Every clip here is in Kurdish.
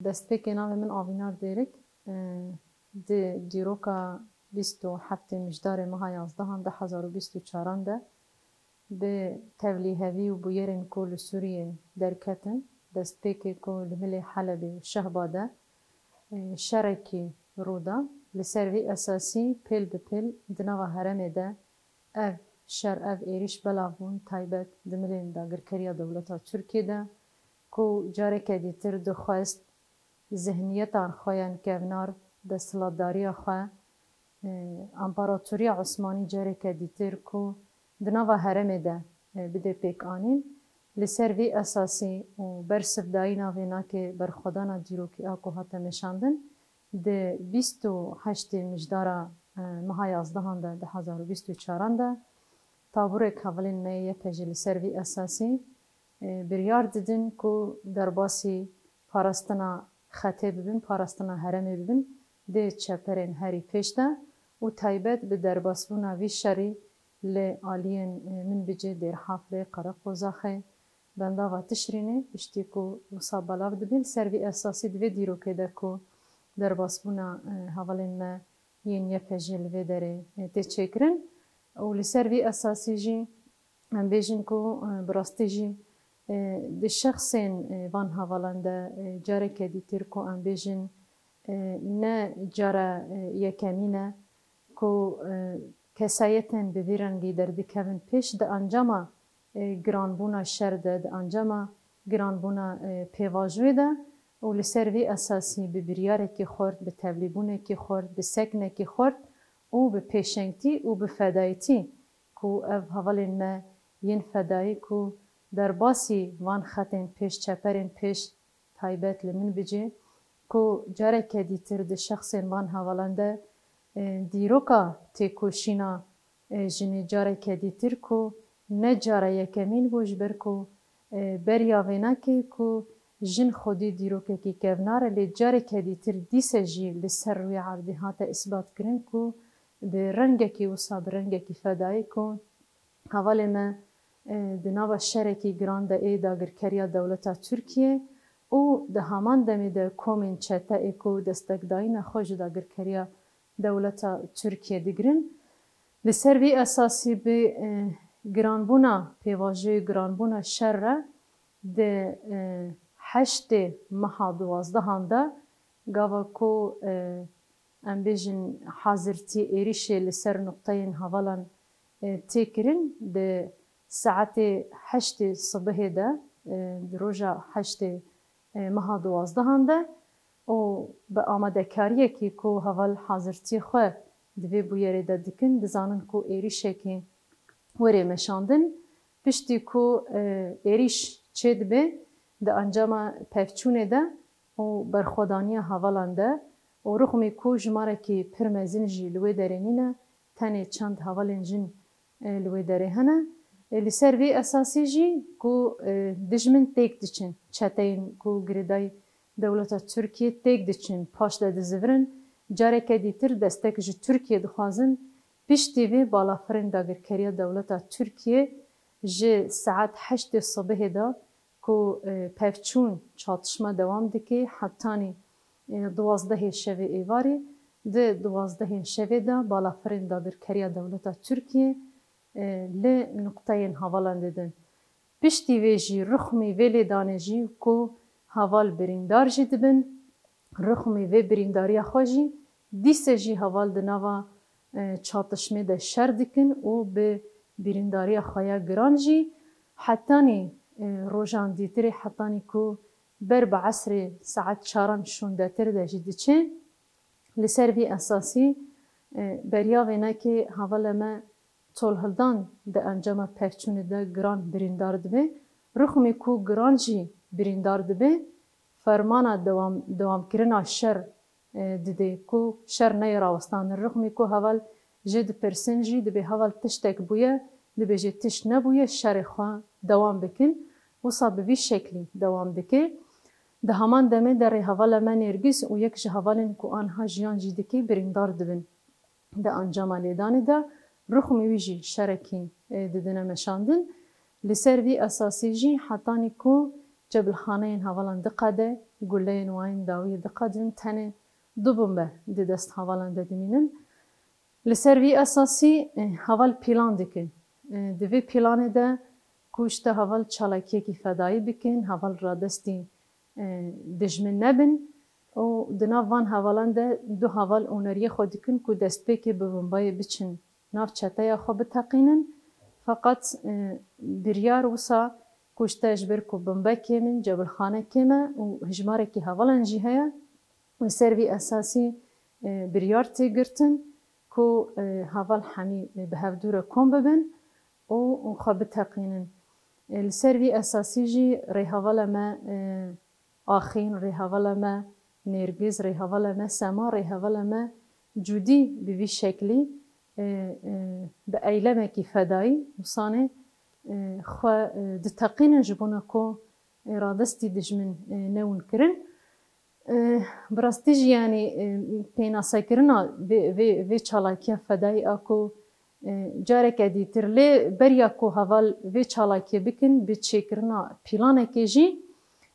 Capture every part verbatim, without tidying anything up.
Destpêkê navê min Avînar Dêrik. Di dîroka bîst û heftê Mijdarê meha yazdehan du hezar û bîst û çaran de bi tevlîhevî û bûyerên ku li Sûriyê derketin, destpêkê ku li milê Helebê û Şehba de, e, şerekî rû da. Li ser vî esasî pêl bi pêl di nava herêmê de ev şer, ev êrîş belav bûn, taybet di milên dagirkeriya dewleta Tirkiyê de, ku careke dîtir dixwest zihniyetan xwe yên kevnar, desthilatdariya xwe, e, Împaratoriya Osmanî careke dîtir ku di nava herêmê de, e, bide pêkanîn. Li ser vî esasî û bersivdayîna vênakê berxwedana dîrokî a ku hate meşandin, di bîst û heştê Mijdara, e, meha yazdehan de, du hezar û bîst û çaran de, taborek hevalên me yê Y P G li ser vî esasî, e, biryar didin ku derbasî parastina Xetê bibin, parastina herêmê bibin, di çeperên herî pêş de û taybet bi derbasbûna vî şerî li aliyên, e, Minbicê, Dêrhafrê, Qereqozaxê, Bendava Tişrînê, piştî ku wisa belav dibin, ser vî esasî di vê dîrokê de ku derbasbûna, e, hevalên me yên Y P G li vê derê, e, tê çêkirin û li ser vî esasî jî em bêjin ku, e, bi rastî jî, e, di şexsên, e, van hevalan de, e, careke dîtir ku em bêjin, e, ne cara, e, yekemîn e ku, e, kesayetên bi vî rengî derdikevin pêş di encama, e, giranbûna şer de, di encama giranbûna, e, pêvajoyê de û li ser vî esasî bi biryarekî xurt, bi tevlîbûnekî xurt, bi seknekî xurt û bi pêşengtî û bi fedayîtî ku ev hevalên me yên fedayî ku derbasî van xetên pêş, çeperên pêş taybet li Minbicê, ku careke dîtir di şexsên van hevalan de, e, dîroka têkoşîna, e, jinê careke dîtir ku ne cara yekemîn bû, ji ber ku, e, beriya vênakê ku jin xwedî dîrokekî kevnar e, lê careke dîtir dîse jî li ser rûyê erdê hate îsbatkirin ku bi rengekî wisa, bi rengekî fedayî ku hevalê me, e, di nava şerekî giran de ê dagirkeriya dewleta Tirkiyê û di heman demê de komên çete ê ku destekdayîna xwe ji dagirkeriya dewleta Tirkiyê digirin. Li ser vî esasî bi, e, giranbûna pêvajoyê, giranbûna şer re di, e, heştê meha duwazdehan de gava ku, e, em bêjin hazirtî êrîşê li ser nuqteyên hevalan, e, tê kirin di saetê heştê sibihê de, e, di roja heştê, e, meha duwazdehan de û bi amadekariyekî ku heval hazirtiyê xwe di vê bûyerê de dikin, dizanin ku êrîşekê were meşandin. Piştî ku, e, êrîş çêdibe di encama pevçûnê de û berxwedaniya hevalan de û rixmî ku jimarekî pir mezin jî li wê derê nîne, tenê çend hevalên jin, e, li wê derê hene. E, li ser vî esasî jî ku, e, dijmin têk diçin, çeteyên ku girêdayî dewleta Tirkiyê têk diçin, paş de dizivirin, careke dîtir destek ji Tirkiyê dixwazin. Piştî vê balafirên dagirkeriya dewleta Tirkiyê ji saet heştê sibihê de ku, e, pevçûn çatişma dewam dike, hetanî, e, duwazdehê şevê êvarî, di duwazdehên şevê de balafirên dagirkeriya dewleta Tirkiyê, e, li nuqteyên hevalan didin. Piştî vê jî rixmî vê lêdanê jî ku heval birîndar jî dibin, rixmî vê birîndariya xwe jî dîse jî heval di nava, e, çatişmê de şer dikin û bi birîndariya xwe ya giran jî hetanî, e, rojan dîtirê, hetanî ku ber bi esrê saet çaran şûndetir de jî diçe. Li ser vî esasî, e, beriya vênekê hevalê me tolhildan di encama pevçûnê de giran birîndar dibe. Rixmî ku giran jî birîndar dibe, fermana dewam, dewamkirina şer, e, dide ku şer neyê rawestandin. Rixmî ku heval jê dipirsin jî, dibê heval tiştek bûye, dibêje tişt nebûye, şerê xwe dewam bikin. Wisa bi vî şeklî dewam dike. Di heman demê de rêhevala me Nêrgîz û yek ji hevalên ku anha jiyan jî dike birîndar dibin. Di encama lêdanê de rixmî wî jî şerekî, e, didine meşandin. Li ser vî esasî jî hetanî ku cebilxaneyên hevalan diqede, Guleyên wan yên dawî diqedin, tenê du bombe di dest hevalan de dimînin. Li ser vî esasî, e, heval pîlan dikin. E, di vê pîlanê de ku ji te heval çalakiyekî fedayî bikin, heval radestî, e, dijmin nebin û di nav van hevalan de du heval oneriyê xwe dikin ku destpêkê bi bombayê biçin nav çeteya xwe biteqînin. Feqet, e, biryar wisa ku ji te ji ber ku bombe kêm in, cebilxane kêm e û hijmarekî hevalan jî heye. Li ser vî esasî, e, biryar tê girtin ku, e, heval hemî, e, bi hevdû re kom bibin û xwe biteqînin. E, li ser vî esasî jî rêhevala me, e, Axîn, rêhevala me Nêrgiz, rêhevala me Sema, rêhevala me Cûdî bi vî şeklî, e, e, bi eylemekî fedayî, wisanê, e, xwe, e, diteqînin ji bona ku, e, radestî dijmin, e, newin kirin. E, bi rastî jî, yanî, e, pênasekirina vê, vê, vê çalakiya fedayî a ku, e, careke dîtir lê beriya ku heval vê çalakiyê bikin, bi çêkirina pîlanekê jî,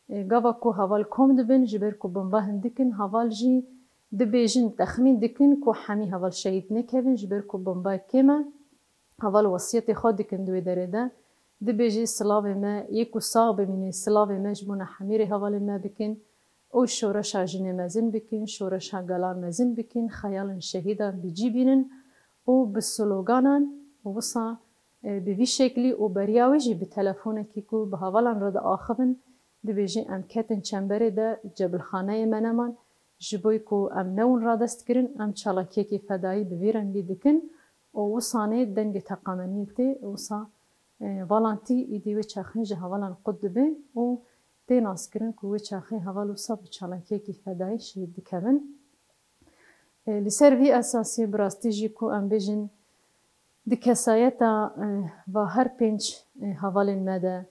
e, gava ku heval kom dibin, ji ber ku bomba hindik in, heval jî dibêjin, texmîn dikin ku hemî heval şehîd nekevin, ji ber ku bomba kêm e. Heval wesiyetê xwe dikin di wê derê de. Dibêjî, silavê me, yê ku sax bimîne, silavê me ji bona hemî rêhevalên me bikin û şoreşa jinê mezin bikin, şoreşa gelan mezin bikin, xeyalên şehîdan bi cî bînin û bi sloganan wisa, e, bi vî şeklî û beriya wê jî bi telefonekî ku bi hevalan re diaxivin, dibêjî, em ketin çemberê de, cebilxaneyê me neman, ji bo ku em newin radest kirin, em çalakiyekî fedayî bi vî rengî dikin û wisanê dengê teqameniyê tê, wisa, e, valantî îdî wê çaxê ji hevalan qut dibe û tê naskirin ku wê çaxê heval wisa bi çalakiyekî fedayî şehîd dikevin. E, li ser vî esasî bi rastî jî ku em bêjin di kesayeta, e, va her pênc, e, hevalên me de,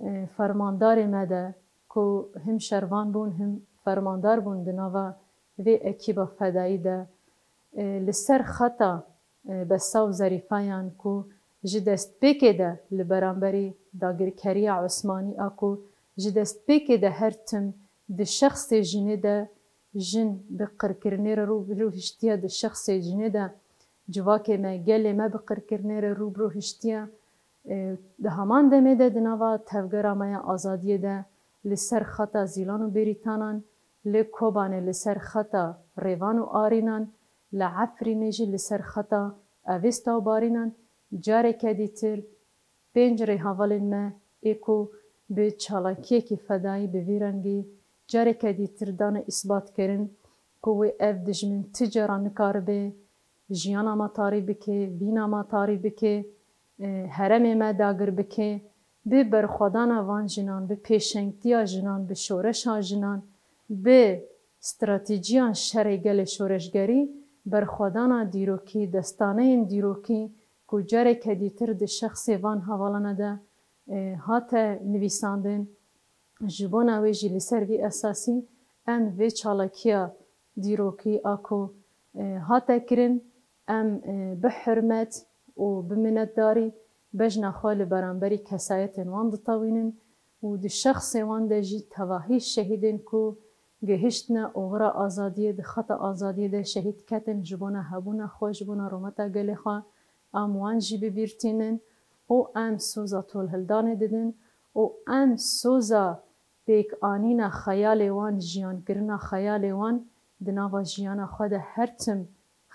e, fermandarê me de ku him şervan bûn, him fermandar bûn di nava vê ekîba fedayî de, e, li ser xeta, e, Besa û Zerîfayan ku ji destpêkê de li beramberî dagirkeriya Osmanî a ku ji destpêkê de her tim di şexsê jinê de jin bi qirkirinê re rû bi rû hiştiye, di şexsê jinê de civakê me, gelê me bi qirkirinê re rû bi rû hiştiye. E, di heman demê de di nava tevgera me ya azadiyê de li ser xeta Zîlan û Bêrîtanan, li Kobanê li ser xeta Rêvan û Arînan, li Efrînê jî li ser xeta Avesta û Barînan careke dîtir pênc rêhevalên me ê ku bi çalakiyekî fedayî bi vî rengî careke dîtir dane îsbatkirin ku wê ev dijmin ti cara nikaribe jiyana me tarî bike, vîna me tarî bike, e, herêmê me dagir bike, bi berxwedana van jinan, bi pêşengtiya jinan, bi şoreşa jinan, bi stratejiyên şerê gelê şoreşgerî, berxwedana dîrokî, destaneyên dîrokî ku careke dîtir di şexsê van hevalana de, e, hate nivîsandin, ji bona wê jî li ser vî esasî em vê çalakiya dîrokî a ku, e, hate kirin, em, e, bi hurmet û bi minetdarî bejna xwe li beramberî kesayetên wan ditewînin û di şexsê wan de jî tevahî şehîdên ku gihiştine oxira azadiyê, di xeta azadiyê de şehîd ketin, ji bona hebûna xwe, ji bona rûmeta gelê xwe, em wan jî bi bîr tînin û em soza tolhildanê didin û em soza pêkanîna xeyalê wan, jiyankirina xeyalê wan di nava jiyana xwe de her tim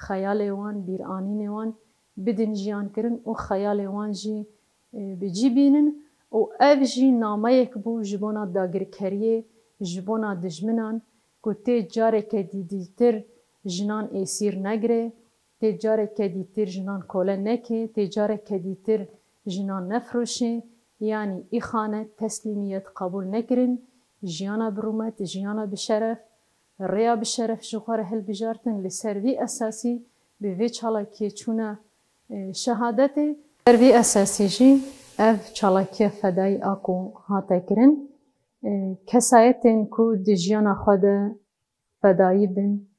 xeyalê wan, bîranînê wan bidin jiyankirin û xeyalê wan jî, e, bi cî bînin û ev jî nameyek bû ji bona dagirkeriyê, ji bona dijminan ku tê careke dî-, dîtir jinan êsîr negire, tê careke dîtir jinan kole neke, tê careke dîtir jinan nefroşe, yanî îxanet, teslîmiyet qebûl nekirin, jiyana bi rûmet, jiyana bi şeref, rêya bi şeref ji xwe re hilbijartin, li ser vî esasî bi vê çalakiyê çûne, e, şehadetê. Ser vî esasî jî ev çalakiya fedayî a ku hate kirin, e, kesayetên ku di jiyana xwe de fedayî bin,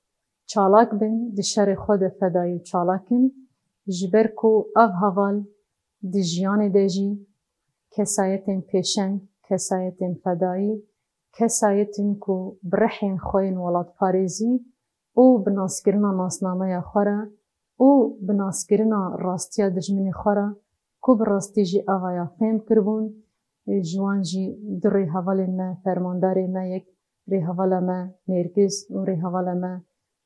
çalak bin, di şerê xwe de fedayî û çalak in, ji ber ku ev heval di jiyanê de jî kesayetên pêşeng, kesayetên fedayî, kesayetin ku bi rihên xwe yên welatparêzî û bi naskirina nasnameya xwe re û bi naskirina rastiya dijminê xwe re ku bi rastî jî ava ya fêm kiribûn, ji wan jî du rêhevalên me, fermandarê me yek rêhevala me Nêrgiz û rêhevala me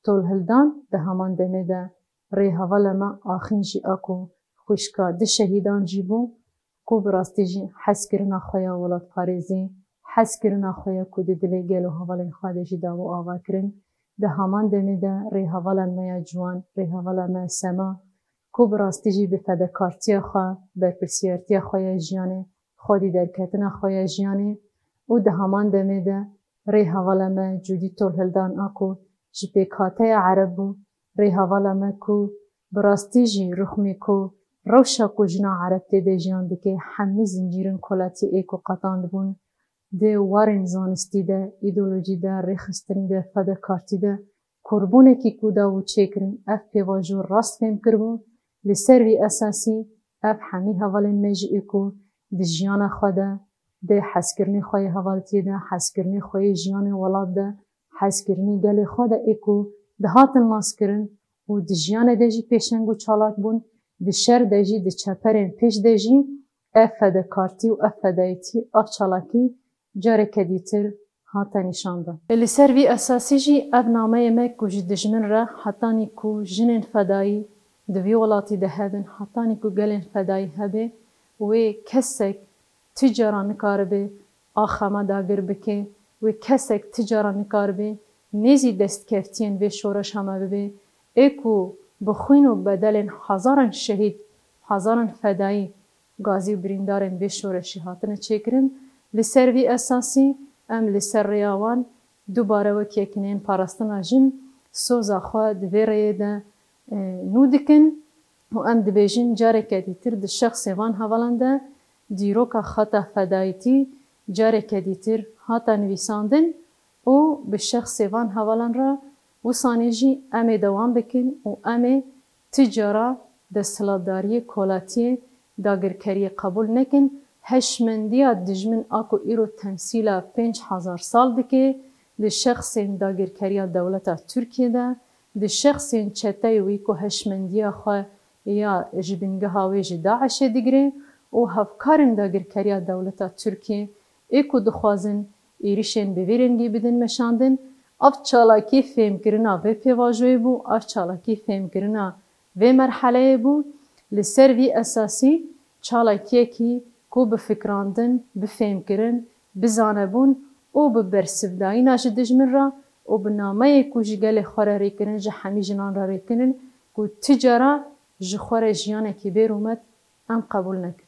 Tolhildan, di heman demê de rêhevala me Axîn jî a ku xwişka du şehîdan jî bû, ku bi rastî jî hezkirina xwe ya welatparêzî, hezkirina xwe ya ku di dilê gel û hevalên xwe de jî dabû ava kirin. Di heman demê de rêhevala me ya ciwan, rêhevala me Sema, ku bi rastî jî bi fedekartiya xwe, berpirsiyartiya xwe ya jiyanê, xwedî derketina xwe ya jiyanê û di heman demê de rêhevala me Cûdî Tolhildan a ku ji pêkhateya Ereb bû, rêhevala me ku bi rastî jî rixmî ku rewşa ku jina Ereb tê de jiyan dike, hemî zincîrên kolatiyê ê ku qetandibûn, di warên zanistî de, îdeolojî de, rêxistinî de, fedekartî de, korbûnekî ku dabû çêkirin, ev pêvajo rast fêm kiribû. Li ser vî esasî ev hemî hevalên me jî ê ku di jiyana xwe de, di hezkirinê xwe yê hevaltiyê de, hezkirinê xwe yê jiyanê welat de, hezkirinê gelê xwe de ê ku dihatin naskirin û di jiyanê de jî pêşeng û çalak bûn, di şer de jî, di çeperên pêş de jî ev fedekartî û ev fedayetî, ev çalakî careke dîtir hate nîşandan. Li ser vî esasî jî ev nameyê me ku ji dijmin re, hetanî ku jinên fedayî di vî welatî de hebin, hetanî ku gelên fedayî hebe, wê kesek ti cara nikaribe axa me dagir bike, wê kesek ti cara nikaribe nêzî destkeftiyên vê şoreşa me bibe, ê ku bi xwîn û bedelên hezaran şehîd, hezaran fedayî, gazî û birîndarên vê şoreşî hatine çêkirin. Li ser vî esasî em li ser rêya wan dubare wek Yekîneyên Parastina Jin soza xwe di vê rêyê de, e, nû dikin û em dibêjin careke dîtir di şexsê van hevalan de dîroka xeta fedayîtî careke dîtir hate nivîsandin û bi şexsê van hevalan re wisanê jî em ê dewam bikin û em ê ti cara desthilatdariyê, kolatiyê, dagirkeriyê qebûl nekin. Heşmendiya dijmin a ku îro temsîla pênc hezar sal dike, di şexsên dagirkeriya dewleta Tirkiyê de, di şexsên çeteyê wî ku heşmendiya xwe ya ji bingeha wê ji DAIŞê digire û hevkarên dagirkeriya dewleta Tirkiyê ê ku dixwazin êrişên bi vî rengî bidin meşandin, ev çalakî fêmkirina vê pêvajoyê bû, ev çalakî fêmkirina vê merheleyê bû. Li ser vî esasî çalakiyekî ku bi fikrandin, bi fêmkirin, bi zanebûn û bi bersivdayîna ji dijmin re û bi nameyê ku ji gelê xwe re rêkirin, ji hemî jinan re rêkirin ku ti cara ji xwe re jiyanekî bê rûmet em qebûl nekin.